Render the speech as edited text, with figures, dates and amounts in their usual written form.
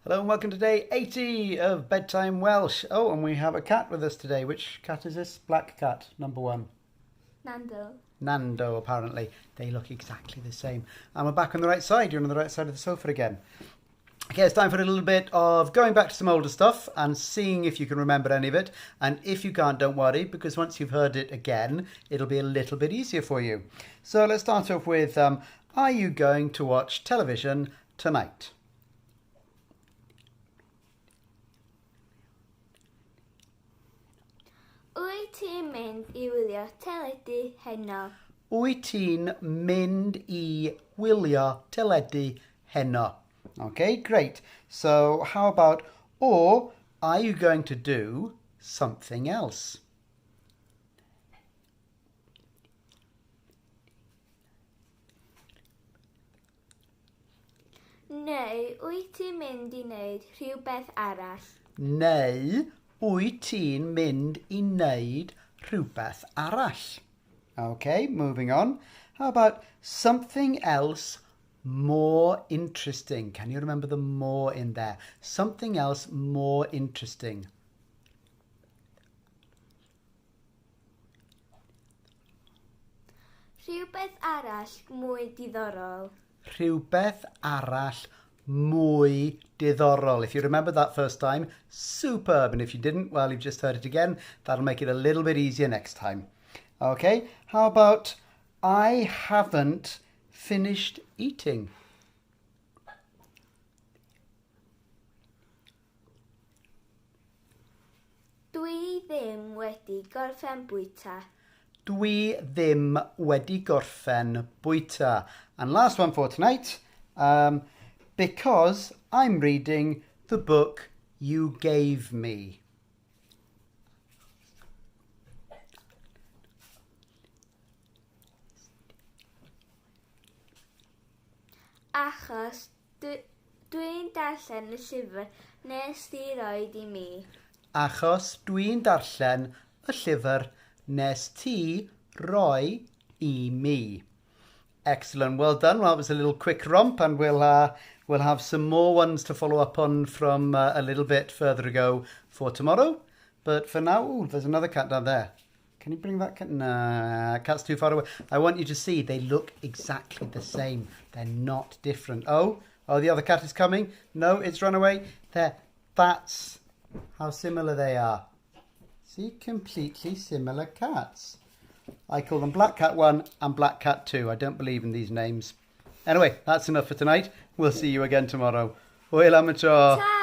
Hello and welcome to day 80 of Bedtime Welsh. Oh, and we have a cat with us today. Which cat is this? Black cat, number one. Nando. Nando, apparently. They look exactly the same. And we're back on the right side. You're on the right side of the sofa again. Okay, it's time for a little bit of going back to some older stuff and seeing if you can remember any of it. And if you can't, don't worry, because once you've heard it again, it'll be a little bit easier for you. So let's start off with Are you going to watch television tonight? Wyt ti'n mynd i wylio teledu heno? Wyt ti'n mynd i wylio teledu heno? Okay, great. So how about, or are you going to do something else? Neu wyt ti'n mynd i wneud rhywbeth arall? Neu wyt ti'n mynd i wneud rhywbeth arall? Okay, moving on. How about something else more interesting? Can you remember the more in there? Something else more interesting. Rhywbeth arall mwy diddorol. Rhywbeth arall mwy diddorol. If you remember that first time, superb. And if you didn't, well, you've just heard it again. That'll make it a little bit easier next time. Okay, how about I haven't finished eating? Dwi ddim wedi gorffen bwyta. Dwi ddim wedi gorffen bwyta. And last one for tonight, because I'm reading the book you gave me. Achos dwi'n darllen y llyfr nes di roed i mi. Achos dwi'n darllen y llyfr nes ti roi i mi. Excellent, well done. Well, it was a little quick romp, and we'll have some more ones to follow up on from a little bit further ago for tomorrow. But for now, ooh, there's another cat down there. Can you bring that cat? Nah, cat's too far away. I want you to see they look exactly the same. They're not different. Oh, the other cat is coming. No, it's run away. There, that's how similar they are. See, completely similar cats. I call them Black Cat 1 and Black Cat 2. I don't believe in these names. Anyway, that's enough for tonight. We'll see you again tomorrow. Hwyl am y tro. Ta!